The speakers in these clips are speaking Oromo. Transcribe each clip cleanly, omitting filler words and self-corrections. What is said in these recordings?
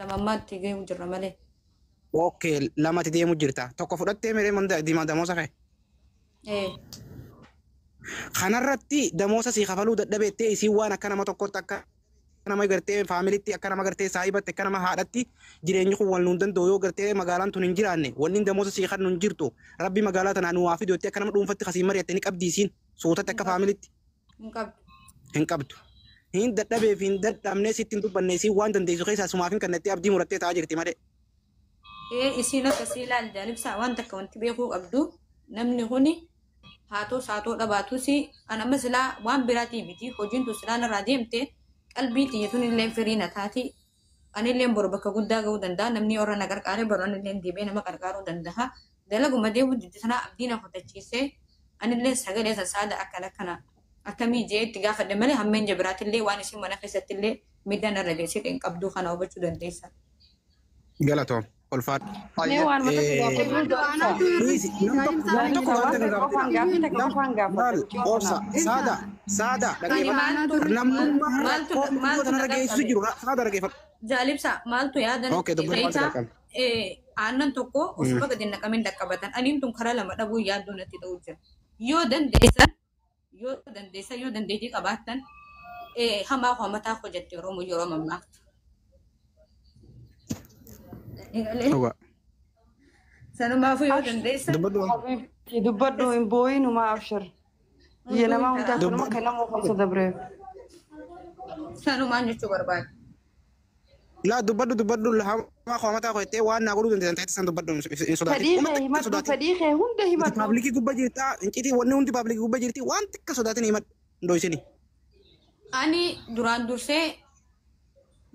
2 ammaatti deemu jirra malee. Okay, 2tti deemu jirta. 1 fudhattee miree manda diimaa damoosa kee. Ee. Kanarratti damoosa sii kafaluu dadhabeettee isiin waan akka nama tokkotti akka nama gartee faamilitti akka nama gartee saahibatti akka nama haadhatti jireenyi kun wal nuun danda'u yoo gartee magaalaan tun hin jiraanne wanni damoosa sii kan nun jirtu rabbi magaalaa tanaa nu waa fidu jettee akka nama dhuunfatti kasii mari'atte ni qabdi isiin suutatti akka faamilitti. Hin qabdu. Hin qabdu. Hin dadhabee fi hin dadhabnee sitti hin dubbanne isiin waan dandeessu keessaa sumaaf hin kennettee abdii murattee taa'aa jirti malee. Ee isiin akkasii ilaali jaalibsaa waan takka wanti beekuu qabdu namni kuni haatoo saatoo dhabaatus an amma silaa waan biraatii miti hojiin tun silaa narraa deemte qalbii tiyya tun illee firii na taati anillee boru bakka guddaa ga'uu danda'a namni warra na qarqaare boru anillee deebi'ee nama qarqaaruu danda'a dalaguma deemuu didde sanaa abdii na kutachiisee anillee sagalee sassaada akkana akkana akkamii jee itti gaafadhe malee hammeen jabiraatillee waan isin mana keessattillee miidhaan narra geessite hin qabdu kana hubachuu dandeessa. Galatoom. Ulfaadhu. Mee waan mata gaafadhu. Please, nam tokko Waan gaafate takka qofaan gaaffii takka qofaan Maal gaafadha. obsa saada saada dhaggeeffadhu. Namnummaa rakkoo Maaltu tanarra na geessisu qaqqabe? jiru saada dhaggeeffadhu. Jaalibsa maaltu yaada Okay, dubbadhu maaltu beektaa? qaqqabe? Aannan tokko osuma gadi naqamin dhaqqabatan. Aniin tun karaa 2 dhabuu yaaddoo natti ta'u jira. Yoo dandeessan yoo dandeessan yoo dandeettii qabaattan hamaa koo mataa koo jette Oromoo yeroo mammaaktu. Dhugaa. Sanumaafuu yoo dandeessan. Dubbadhu. Habiibti dubbadhu hin boo'in humaa abshir. Biyya namaa hundaa kanuma kan nama oofamsa dabreef. Sanumaan jechuu barbaada. Laa dubbadhu dubbadhu hamaa koo mataa koo jettee waan naa godhuu dandeessan ta'e san dubbadhu hin sodaatin. Fedhii Uma kee xiqqa himadhu sodaatin. fedhii kee hunda himadhu. Paablikii gubbaa jirta incitii wanni hundi paablikii gubbaa jirti waan xiqqa sodaatin himadhu hin dhoysini. Ani duraan dursee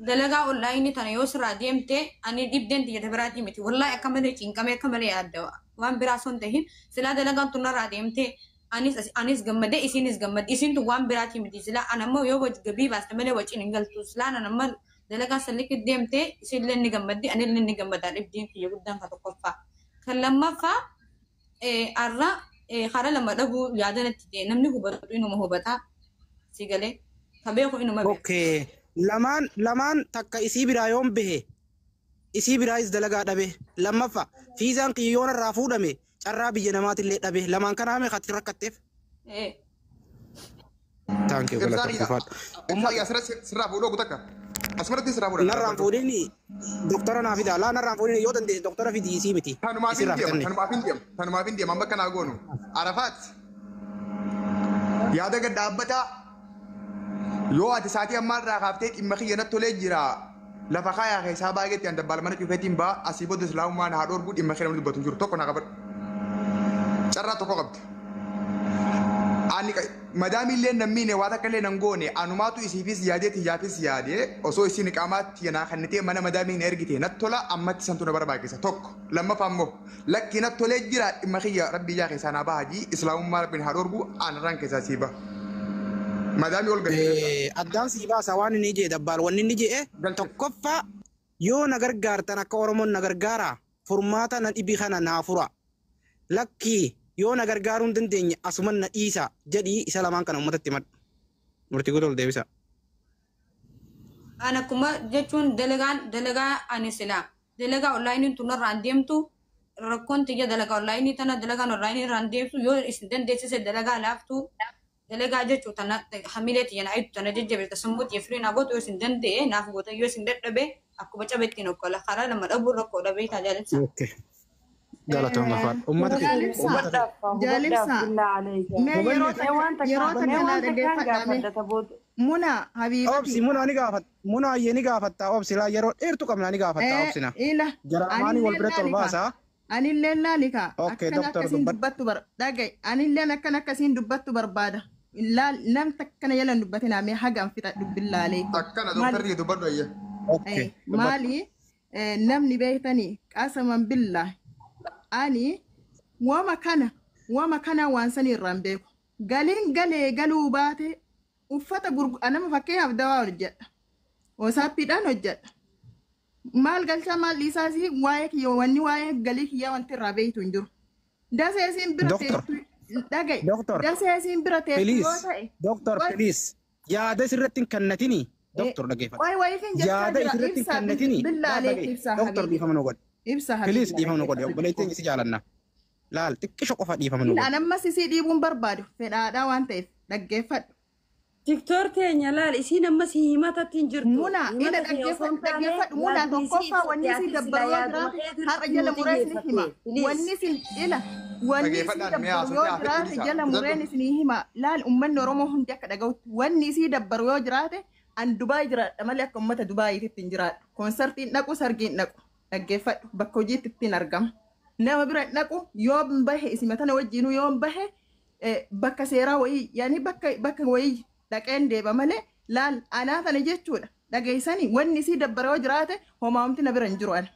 dalagaa onlaayinii tana yoo sirraa deemte ani dhibdeen tiyya biraatii miti. Wallaahi akka malee cinqamee akka malee yaadda waan biraa osoo hin tahin silaa dalagaan tun narraa deemte anis gammadee isinis gammadde isiin tun waan biraatii miti. Silaa an ammoo yoo gabii baaste malee waciin hin galtu. Silaa an amma dalagaa salliqi deemte isinillee ni gammaddi anillee ni gammadda dhibdeen kiyya guddaan ka tokkoffaa. Kan lammaffaa har'a karaa 2 dhabuu yaada natti ta'e namni hubatu inuma hubataa si galee ka beeku inuma beeku. Okay. Lamaan takka isii biraa yoon bahe isii biraayis dalagaa dhabe lammaffaa fiizaan kiyyoon irraa fuudhame carraa biyya namaatillee dhabe lamaan kanaa meeqa ati rakkatteef? Thank you galatoom ulfaadhu. Ibsaa asirratti sirraa fuudhoo gutakka. Asumarratti sirraa fuudhan. Narraan fuudhini doktora naa fida laa narraan fuudhini yoo dandeesse doktora fidi isii miti. Tanumaaf hin Isirraa deema fixanne. tanumaaf hin deema tanumaaf hin deema amma akkanaa goonu. Arafaat yaada gad dhaabbataa yoo ati saatii ammaa irraa kaaftee dhimma kiyya natti tolee jira lafa kaayaa keessaa baay'eetti an dabbaal mana cufeetiin ba'a asii booda islaamummaan haa dhoorgu dhimma kee namni dubbatu hin jiru tokko naa qabadhu. Carraa tokko qabdi. Ani madaamiillee nan miine waan akka illee nan goone anumaatu isiifis yaadee tiyyaafis yaadee osoo isiin iqaamaatti naa kennitee mana madaamii na ergite natti tola ammatti santu na barbaachisa tokko lammaffaa immoo lakki natti tolee jira dhimma kiyya rabbi ijaa keessaa naa baha jii islaamummaa rabbiin haa dhoorgu anarraan keessaa sii baha. Madaamii ol galchee. Addaan sii baasa waan inni jee dabbaal wanni inni jee tokkoffaa yoo na gargaartan akka Oromoon na gargaara furmaata na dhibi kana naa fura lakkii yoo na gargaaruu hin dandeenye asuman na dhiisa jedhii isa lamaan kana uummatatti himadhu. Murtii guutuu ol deebisa. An akkuma jechuun dalagaa ani silaa dalagaa onlaayiniin tun irraan deemtu rakkoon tiyya dalagaa onlaayinii tana dalagaan onlaayinii irraan deemtu yoo isin dandeessise dalagaa laaftuu dalagaa jechuu tana hamilee tiyya na ayitu tana jajjabeessa sammuu tiyya firii naa gootu yoo isin danda'e naaf goota yoo isin dadhabe akkuma cabe ittiin okkola karaa 2 dhabuu rakkoo dhabee tajaajilsa. Okay. Galatoom ulfaadhu. Uummata kee. Hubadhaaf Jaalibsa. billaa aleeka. Mee yeroo Mee waan takka yeroo takka takka mee naa waan takkaan dhaggeeffadhaa mee. gaafadha taboota. Muna habiibati. Obsi muna ni gaafat muna ayyee ni gaafatta obsi laa yeroo dheertu qabna ni gaafatta obsina. Ila Jara lamaanii wal anillee biratti ol laalika. baasaa. Anillee laalika. Okay, Akkana doctor akkasiin dubbadhu. dubbattu bar dhaga'i. Anilleen akkana akkasiin dubbattu barbaada. Laal nam takkana jala hin dubbatinaa mee haga an fixadhu billaalee. Akkana doktarri dubbadhu ayya. Okay. Dubbadhu. Maali namni beektanii qasaman billaa ani wama kana waan san irraa hin beeku. Galiin galee galuu baate uffata nama fakkeenyaaf dawaa hojjedha. Hoosaappiidhaan hojjedha. Maal galchaa maal dhiisaas waa'ee kiyya wanni waa'ee galii kiyyaa wanti irraa beektu hin jiru. Dasee isiin bira Doctor. teettu dhaga'i. Doctor. Dasee isiin bira teettu yoo Please. ta'e. Doctor please. Yaada sirratti hin kennatini. Doktor dhaggeeffadhu. Wayi wayiifin jechaa Yaada jira isirratti hin ibsaa kennitini. billaalee ibsaa Doktor habiibi. dhiifama nu godhi. Ibsaa habiibi. Please dhiifama nu godhi. Obboleettiin si jaalanna. Laal xiqqisho qofa dhiifama nu godhi. An ammas isii dhiibuun barbaadu fedhaadhaa waan ta'eef dhaggeeffadhu. Tiktoor teenya laal isiin ammas himatatti hin jirtu. Muna ila dhaggeeffadhu dhaggeeffadhu muna tokkoffaa wanni isii dabbaru yoo jiraate har'a jala muree isin hima. Wanni isin ila wanni isii Dhaggeeffadhaan mee dabbaru yoo haasofte hafe jiraate dhiisaa. jala mureen isin hima. Laal uummanni Oromoo hundi akka dhaga'utti wanni isii dabbaru yoo jiraate an Dubaay jiraadha malee akka uummata Dubaayiitti hin jiraadhu. Koonsartiin dhaqu sargiin dhaqu dhaggeeffadhu bakka hojiitti ittiin argama. Nama bira hin dhaqu yoo bahe isima tana wajjinuu yoo bahe bakka seeraa wayii yaani bakka bakka wayii dhaqeen deeba malee laal anaa tana jechuudha dhageessanii wanni isii dabbara yoo jiraate homaamti na bira hin jiru ana.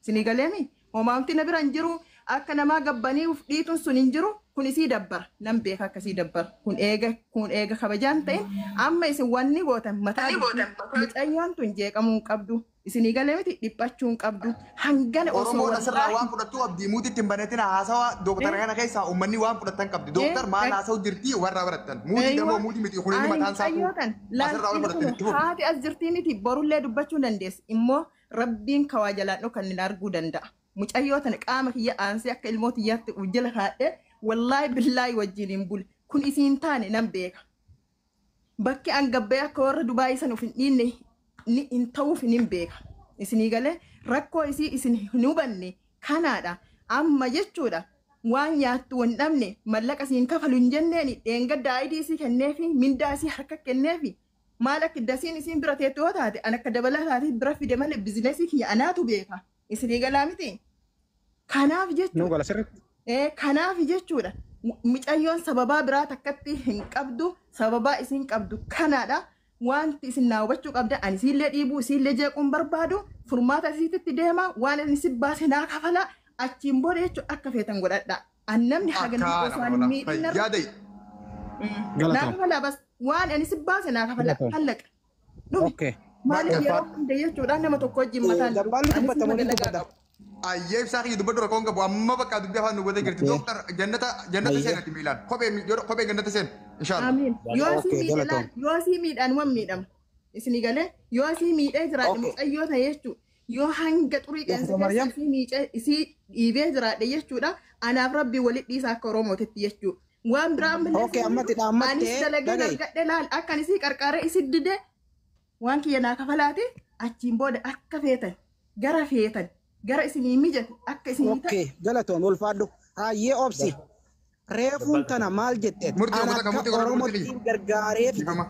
Isinii galeemi homaamti na bira hin jiru akka namaa gabbanii uf dhiituun sun hin jiru kun isii dabbara nan beeka akka isii dabbara kun eega kabajaan ta'in amma isin wanni gootan mataa mucayyoon tun jeeqamuu hin qabdu isinii galee miti dhiphachuu hin qabdu hangana osoo Oromoon asirraa wallaahi waan fudhattu abdii muutiitti hin banatin haasawaa dooktara kana keessaa uummanni waan fudhatan qabdi. Dooktar maal haasa'u jirti warra barattan. Muutii damoo muutii miti kun inni mataan isaa mucayyootan asirraa waan fudhatan itti fufu. haati as jirtii miti borullee dubbachuu dandeessi immoo rabbiin kawaa jalaan dhokan ni arguu danda'a mucayyootan qaama kiyya aansee akka ilmoo tiyyaatti jala kaadhee wallaahi billaahi wajjin hin bule kun isiin taane nan beeka bakki an gabbee akka warra Dubaayii san of hin dhiinne ni hin ta'uuf ni beeka. Isinii galee rakkoo isii isin hin hubanne kanaadha. Amma jechuudha waan nyaattu hin dhabne mallaqa isiin kafalu hin jenneen dheengadda ayidii isii kenneefi mindaa isii harka kenneefi maal akka dasiin isiin bira teettu yoo taate an akka dabalataatiif bira fide malee bizinesii kiyya anaatu beeka. Isinii galaa miti. Kanaaf jechuudha. Nu gala sirriitti. Kanaaf jechuudha mucayyoon sababaa biraa takkatti hin qabdu sababaa isin qabdu kanaadha wanti isin naa hubachuu qabda ani isiillee dhiibuu isiillee jeequun barbaadu furmaata isiititti deema waan inni si baase naa kafala achiin booda jechuudha akka feetan godhadha an namni hagana Akkaana osoo ani bola. miidhina Yaada naa Galatoom. kafala bas waan ani si baase naa kafala Galatoom. hallaqa dhume Okay. maaliif yeroo hunda jechuudha nama tokko wajjin mataan Dambaalli anis dubbata nama moo ni dalagaa dubbata? qabu. Ayyee ibsaa kiyya dubbadhu rakkoon qabu amma bakka dubbii afaan nu godhee jirti. Okay. Dooktar jannata jannata Ayyee. seenati miilaan. Kophee kophee jannata seen. Inshaallah. Amiin. Yoo asii Okay, miidhe laal, galatoom. yoo asii miidhaan waan miidhama. Isinii galee yoo asii miidhee jiraadhe Okay. mucayyoo ta'e jechuudha. Yoo hanga xurii qeensa Doktor keessa Maryam. isii miicee isii dhiibee jiraadhe jechuudha. Anaaf rabbii walitti dhiisa akka Oromootitti jechuudha. Waan biraa ammallee Okay, isin ammatti jedhu, dhaammattee anis dalageen dhaga'i. argadhe laal akka ani isii qarqaaree isi dide waan kiyya naa kafalaati achiin booda akka feetan gara feetan gara isinii mijate akka isinii ta'e Okay, galatoom ulfaadhu. Hayyee obsi. Reefuun tana maal jette? Murtii An obbota akka murtii godhadhu murtii Oromootti gargaaree fide. Dhiifama.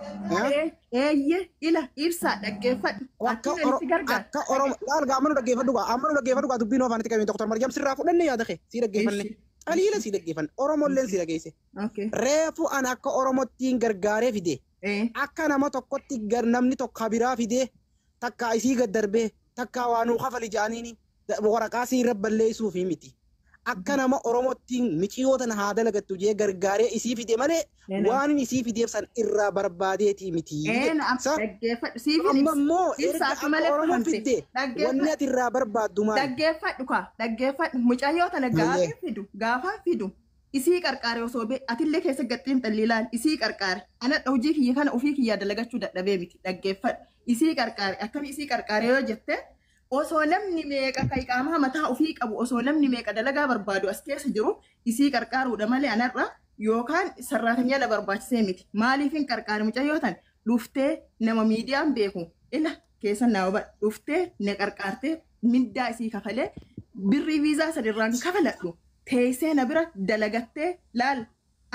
Eh? Eeyyee ila ibsaa dhaggeeffadhu. Akka Akkin ani si gargaara. Akka Oromoo laal gaa amma nu dhaggeeffadhu gaa amma nu dhaggeeffadhu gaa dubbiin ofaanitti qabeen Doktor Maryam sirraa fudhanne yaada kee sii dhaggeeffanne. Ishi. Qaliila sii dhaggeeffanne Oromolleen sii dhageesse. Okay. Reefu an akka Oromottiin gargaaree fide. Akka nama tokkotti namni tokko biraa fidee takka isii gad darbee takka waa nuu kafali jaaniini waraqaa sii irra balleessuufi miti. Akka nama Oromottiin miciyoo tana haa dalagattu jee gargaaree isii fide malee waan inni isii fideef san irraa barbaadeetii miti. Sa Dhaggeeffadhu. Siifin amma ibsa. immoo Ibsa erga akka akka malee Oromoo fahamte. fidde wanni Dhaggeeffadhu. ati irraa barbaaddu maali? Dhaggeeffadhu kaa. Dhaggeeffadhu. Mucayyoo tana Malee. gaafa fidu gaafa fidu isii qarqaare osoo bee atillee keessa gaxxiin xalli ilaali isii qarqaare anadha hojii kiyya kana ofii kiyyaa dalagachuu dadhabee miti dhaggeeffadhu isii qarqaare akkami isii qarqaare yoo jette osoo namni meeqa kan qaamaa mataa ofii qabu osoo namni meeqa dalagaa barbaadu as keessa jiru isii qarqaaruudha malee anarra yookaan sarraatanyaa na barbaachisee miti maaliif hin qarqaare mucayyoo tan dhuftee nama miidiyaan beeku ila keessa naa hubadhu dhuftee na qarqaartee mindaa isii kafalee birrii viizaa sadirraan kafaladhu teessee na bira dalagattee laal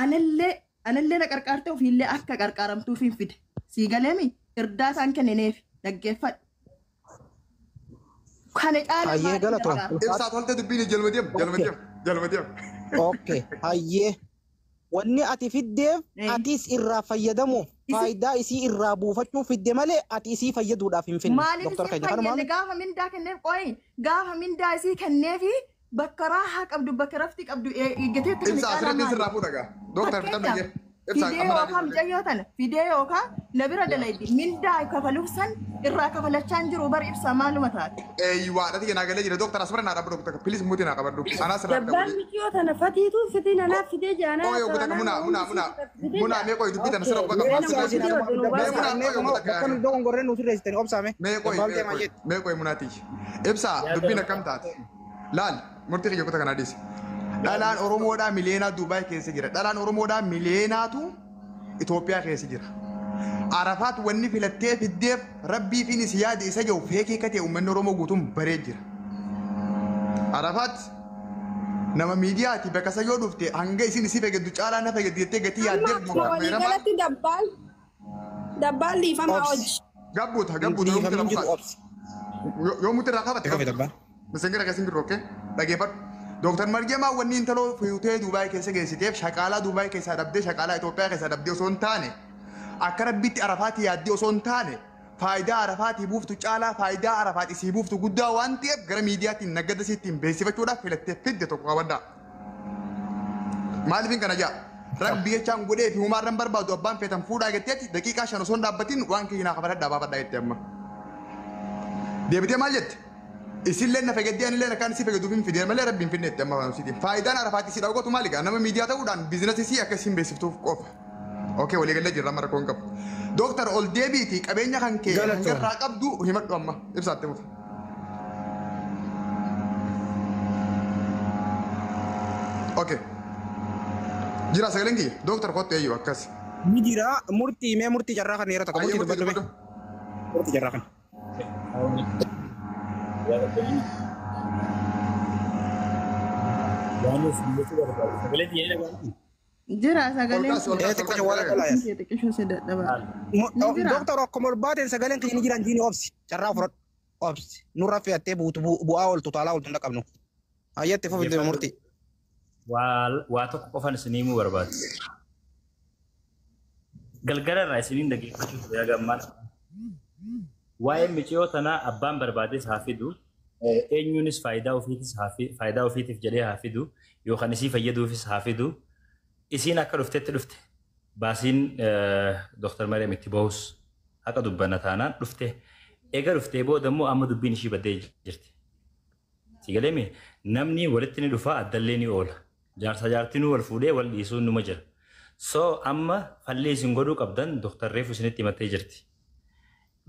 anallee anallee na qarqaartee ofiillee akka qarqaaramtuuf hin fide sii galeemi irdaataan kennineef dhaggeeffadhu. Kana caala Hayyee maaliin galatoom. gargaara? Ibsaa tolte dubbiin jalma deem jalma deem jalma deem. Okay, hayyee. Wanni ati fiddeef atis irraa fayyadamuuf faayidaa isii irraa buufachuuf fidde malee ati isii fayyaduudhaaf hin finne. Maaliif Doktor isii keenya kanuma fayyadne gaafa mindaa kenneef qoyi gaafa mindaa isii kenneefi bakka raahaa qabdu bakka rafti qabdu eeggateetti kana Ibsaa caalaa asirratti maali? sirraa fuudha gaa. Dooktar fitan Fakkeenyaaf dhaggee. Ibsaa Fidee amma yookaan mucayyoo tana fidee yookaan na bira dalaydi mindaa kafaluuf san irraa kafalachaa hin jiru bar ibsa maaluma taate. Eeywaadhati kennaa galee jira. Dooktar asirra naa dhaabbatu takka. Please muti naa qabadhu. Anaa sirraa Dabbaan miciyoo tana fatiitu fitii nanaaf fidee jaanaa. Qoy ogu takka muna muna muna muna mee qoy dubbii tana sirra bakka Obsaa isin bakka nu dogongorree nu sirreessitanii obsaame. Mee qoy Dabbaan deemaa jetti. mee qoy munaati. Ibsaa dubbiin akkam taate? Laal murtii kiyya kutaa kanaa dhiisi. Dhalaan Oromoodhaa miliyeenaa Duubaay keessa jira. Dhalaan Oromoodhaa miliyeenaatu Itoophiyaa keessa jira. Arafaat wanni filattee fiddeef rabbii fi si yaade isa jiru feekee katee uummanni Oromoo guutuun baree jira. Arafaat nama miidiyaati bakka isa yoo dhufte hanga isin isii fayyaddu caalaa na fayyaddu jettee gatii yaaddeef Amma duuba fayyadamaa. waliigalatti dabbaal dabbaal dhiifama Obsi. hojii. Gabbuuta gabbuuta yoo Dhiifamni muti jiru irraa obsi. yoo muti irraa qabate Egaa dabbaan. Miseengira keessan jiru okkee dhageeffadhu. Dooktar Margeemaa wanni intaloo fuutee Duubaay keessa geessiteef shaqaalaa Duubaay keessaa dhabdee shaqaalaa Itoophiyaa keessaa dhabdee osoo hin taane akka rabbitti Arafaatti yaaddee osoo hin taane faayidaa Arafaatii buuftu caalaa faayidaa Arafaati isii buuftu guddaa waan ta'eef gara miidiyaatiin nagada isiittiin beeksifachuudhaaf filattee fidde tokko qabaddaa. Maaliifin kana jaa? Rabbi jechaan godhee fi humaarran barbaadu abbaan feetan fuudhaa jetteetti daqiiqaa 5 osoo hin dhaabbatin waan kiyya naa kafaladhaa baafadhaa jette amma. Deebitee maal jette? Isillee na fayyadee anillee akkaan isii fayyaduuf hin fidee malee rabbiin finne itti amma fayyadamsiitiin. Faayidaan Arafaatti isii dhawwatu maali gaa? Nama miidiyaa ta'uudhaan biizinasii isii akka isiin beeksiftuuf qofa. Okee walii galee jirra amma rakkoo hin qabu. Dooktar ol deebiitii qabeenya kan kee Galatoom. hanga irraa qabdu himadhu amma ibsaatti mufa. Okee. Jira sagaleen kiyya dooktar kottu eeyyuu akkas. Ni jira murtii mee murtii carraa kan yeroo takka Ayyee murtii murtii dubbadhu mee dubbadhu. murtii carraa kan. Jira sagaleen Ol kaasi ol Ee kaasi ol xiqqoo kaasi. wala dhala yaas. kee xiqqishuu si dadhabaa. Ni jira. Dooktar akkuma ol baateen sagaleen kiyya ni jiran jiini obsi carraa fudhadhu obsi nurra fe'attee buutu bu'aa ooltu taalaa ooltu hin dhaqqabnu. Ayyatti fufi murtii. Waa tokko qofan isinii himuu barbaadu. Galgala irraa isiniin dhaggeeffachuu ture haga ammaa. Waa'ee miciyoo tanaa abbaan barbaades haa fidu, eenyuunis faayidaa ofiitis haa faayidaa ofiitiif jedhee haa fidu, yookaan isii fayyaduufis haa fidu. Isiin akka dhuftetti dhufte. Baasiin Dooktar Mariam itti bahus haqa dubbanna taanaan dhufte. Eega dhuftee booda immoo amma dubbiin ishii baddee jirti. Si galee namni walitti ni dhufa addallee ni oola. Jaarsa jaartinuu wal fuudhee wal dhiisuun numa jira. So amma falli isin godhuu qabdan Dooktar Reefu isinitti himattee jirti.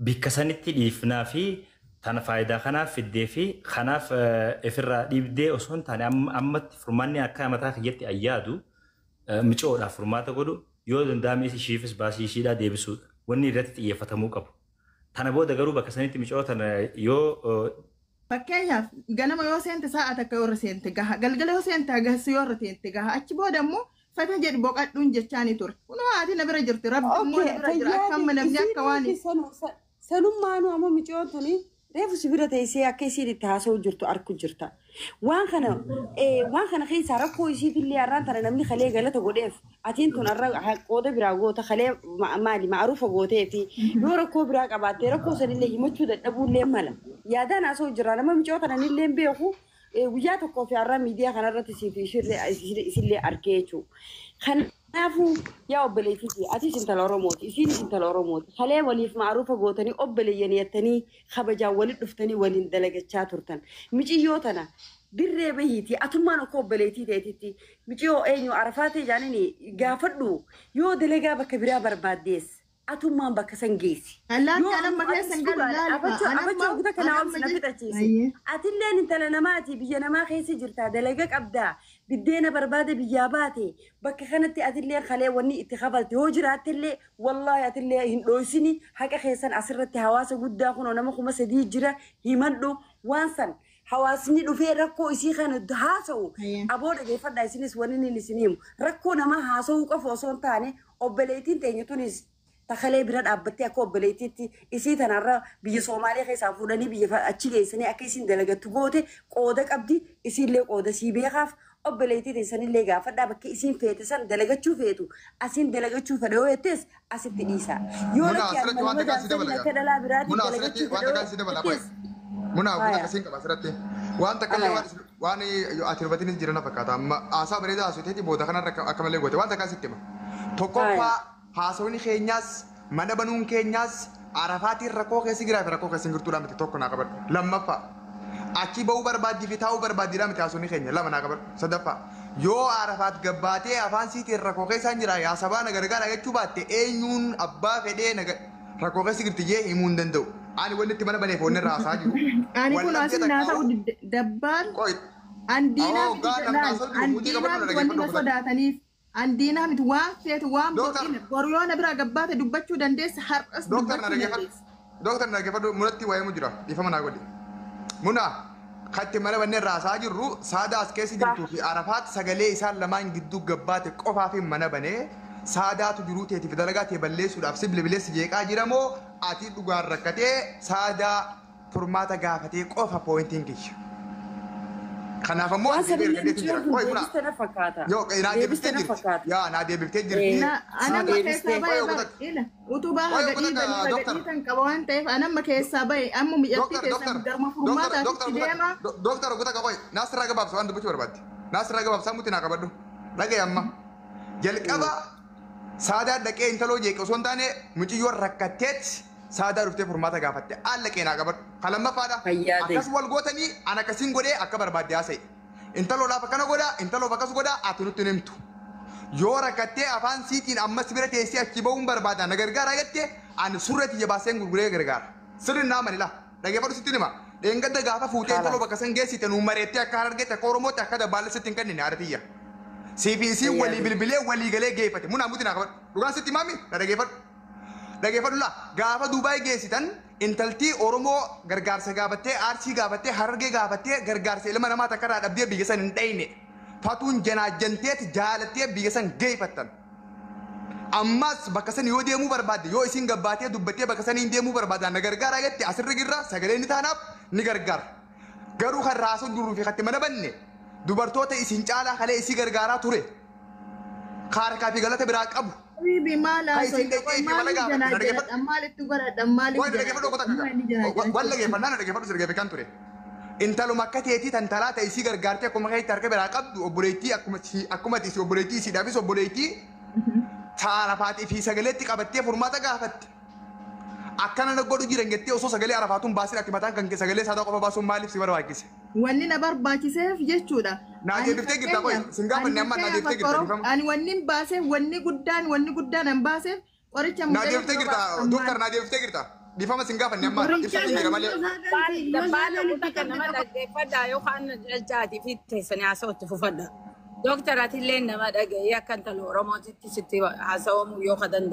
Bikka sanitti dhiifnaa fi tana faayidaa kanaaf fiddee fi kanaaf ofirraa dhiibdee osoo hin taane ammatti furmaanni akka mataa kiyyatti ayyaadu micoodhaaf furmaata godhu yoo danda'ame ishiifis baasii ishiidhaa deebisuudha. Wanni irratti xiyyeeffatamuu qabu. Tana booda garuu bakka sanitti micoo tana yoo Fakkeenyaaf ganama yoo seente sa'a takka yoo irra seente gaha galgala yoo seente hagas yoo irra seente gaha achi booda immoo fata jedhi boqadhuun jechaani ture. Kunoo haati na bira jirti rabbi immoo na bira jira akka amma namni akka waan Sanummaanuu ammoo micoon tuni reefu si bira teessee akka isiin itti haasa'u jirtu arku jirta. Waan kana waan kana keessaa rakkoo isiitillee har'aan tana namni kalee galata godheef atiin tun har'a qooda biraa goota kalee maali ma'aruufa gootee fi yoo rakkoo biraa qabaattee rakkoo sanillee himachuu dadhabuullee mala. Yaadaan haasa'u jira nama micoo tananillee hin beeku guyyaa tokkoo fi har'a miidiyaa kanarratti siif isillee argee jechuudha. Kanaafuu yaa obboleettii atis intala Oromooti isiinis intala Oromooti kalee waliif ma'aruufa gootanii obboleeyyan jettanii kabajaan walitti dhuftanii waliin dalagachaa turtan. Miciyyoo tana dirree bahiiti atummaan akka obboleettii ta'eetitti miciyyoo eenyu arafaatee jaanini gaafadhu yoo dalagaa bakka biraa barbaaddees atummaan bakka san geessi. Allaatti anamma keessa hin galu laalifa. Abachoo guta kana obsi na fixachiisi. Atilleen intala namaati biyya namaa keessa jirta dalaga qabdaa biddeena barbaade biyyaa baate bakka kanatti atillee kalee wanni itti kafalte yoo jiraattellee wallaahi atillee hin dhoysini haqa keessan asirratti hawaasa guddaa kunoo nama 3000 jira himadhu waan san hawaasni dhufee rakkoo isii kana haasa'u aboo dhageeffadhaa isinis wanni inni isin himu rakkoo namaa haasa'uu qofa osoo hin taane obboleettiin teenya tunis takalee bira dhaabbattee akka obboleettiitti isii tanarra biyya Soomaaliyaa keessaa fuudhanii biyya achi geessanii akka isiin dalagattu goote qooda qabdi isiillee qooda sii beekaaf obboleettii teessanillee gaafadhaa bakka isiin feete san dalagachuu feetu asiin dalagachuu fedha yoo jettees asitti dhiisa. Yoo Muna lakki asirratti amma waan nama takka si jaarsanii dabala akka dhalaa biraatiin Muna asirratti dalagachuu waan fedha takka si yoo dabala qoy. jettees Muna waan Haya. akkasiin qaba asirratti. Waan takka illee waan ati hubatinis jiran fakkaata. Amma haasaa bareedaa haasofteeti booda kanarra akka malee goote waan takka sitti hima. Tokkoffaa haasawni keenyaas mana banuun keenyaas Arafaatiin rakkoo keessa jiraa fi rakkoo keessa hin jirtuudha miti tokko naa qabadhu. Lammaffaa achi ba'uu barbaaddii fi taa'uu barbaaddiidha miti haasawni keenya lama naa qabadhu. Sadaffaa yoo Arafaat gabbaatee afaan siitiin rakkoo keessa hin jira yaa sabaa na gargaara jechuu baatte eenyuun abbaa fedhee na rakkoo keessa jirti jee himuu hin danda'u. Ani wanni itti mana baneef wanni irraa haasaa jiru. Ani kun asin naa ta'u dabbaal andiinaa miti jedhaan andiinaa miti wanni na sodaataniif andiinaa miti waan feetu waan boqine boru yoo na biraa gabbaate dubbachuu dandeessa har'as dubbachuu dandeessa. Dooktar na dhaggeeffadhu munatti waa'ee mu jira dhiifama naa godhi. Muna katti mana banneen raasaa jirru saada as keessa jirtuu fi Arafaat sagalee isaan lamaan gidduu gabbaate qofaa fi mana banee saadaatu jiruu teetiif dalagaa tee balleessuudhaaf si bilbileessi jeeqaa jira moo ati dhugaan rakkatee saadaa furmaata gaafatee qofa poointiin kiyya. Kanaaf ammoo Waan ati deebii sanillee argateetu jira. michuu Qoy muna. deebiste na fakkaata. Yoo naa Deebiste deebiftee na jirti. fakkaata. Yaa naa deebiftee jirti. Anamma keessaa Qoy bahe ogotak. ila utubaa Qoy haga ogotak dhiibanii haga dooktar. dhiitan qaba waan ta'eef anamma keessaa bahe amma mi'attii Dooktar keessan dooktar garma dooktar furmaataatti dooktar deema. dooktar ogotak qoy naasirraa gabaabsa waan dubbachuu barbaadde. Naasirraa gabaabsa muti naa qabadhu. Dhagaye amma. Jalqaba saadaa dhaqee intaloo jeeqe osoo hin taane mucayyoon rakkatteet saadaa dhuftee furmaata gaafatte allaqee naa qabadhu. Kan lammaffaadha. Fayyaa ta'e. Akkas wal gootanii an akkasiin godhee akka barbaadde haasa'e. Intaloodhaaf akkana godhaa intaloof akkas godhaa ati nutti hin himtu. Yoo rakkattee afaan siitiin ammas bira teessee achi ba'uun barbaada na gargaara jette ani surree tiyya baaseen gurguree gargaara. Sirri naa manila dhaggeeffadhu sitti hima. Dheengadda gaafa fuutee intaloo bakka san geessite nuu mareettee akka harargeetti akka Oromootti akka dabbaalle sitti hin kennine haadha tiyya. Siifi isiin walii bilbilee walii galee geeffate. Munaa muti naa qabadhu. Dhugaan sitti himaami na dhaggeeffadhu. Dhaggeeffadhu laa gaafa Duubaay geessitan intaltii Oromoo gargaarsa gaafattee Arsii gaafattee Harargee gaafattee gargaarsa ilma namaa takka irraa dhabdee biyya san hin dhayne. Fatuun janaajjanteet jaalattee biyya san geeffattan. Ammas bakka san yoo deemuu barbaadde yoo isin gabbaatee dubbattee bakka saniin deemuu barbaaddan na gargaara jette asirra girra sagalee ni taanaaf ni gargaara. Garuu kan raasuu duruu fi katti mana banne dubartoota isin caalaa kalee isii gargaaraa ture. Kaarkaa fi galata biraa qabu. Habibi maal Kan isin haasa'e dhaqee fi mala maaliif gaafatte na janaa dhaggeeffadhu. jedhadha maalitti godhadha maaliif Waan dhaggeeffadhu janaa qofa takka. Waan dhaggeeffannaa na dhaggeeffadhu si dhaggeeffachaan ture. Intaluma akka teetii tantalaa ta'e isii gargaartee akkuma keetti harka biraa qabdu obboleettii akkuma akkuma ati obboleettii isiidhaafis obboleettii taarafaatii fi sagaleetti qabattee furmaata gaafatte. Akkana na godhu jiran jettee osoo sagalee arafaatuun baasin ati mataan kan kee sagalee saadaa qofa baasuun maaliif si barbaachise? Wanni na barbaachiseef jechuudha. Naa deebiftee jirta qoy sin gaafanne amma naa deebiftee jirta dhiifama. Ani wanni hin baaseef wanni guddaan an baaseef qoricha Naa deebiftee jirta dooktar naa deebiftee jirta dhiifama sin gaafanne amma ibsa jira malee. Dabbaala kutaa nama dhaggeeffadhaa yookaan jalchaatii fi teessanii haasa'utti fufadha. Dooktar atillee nama dhaga'ee akka intala Oromootitti sitti haasa'amuu yoo ka danda'amu.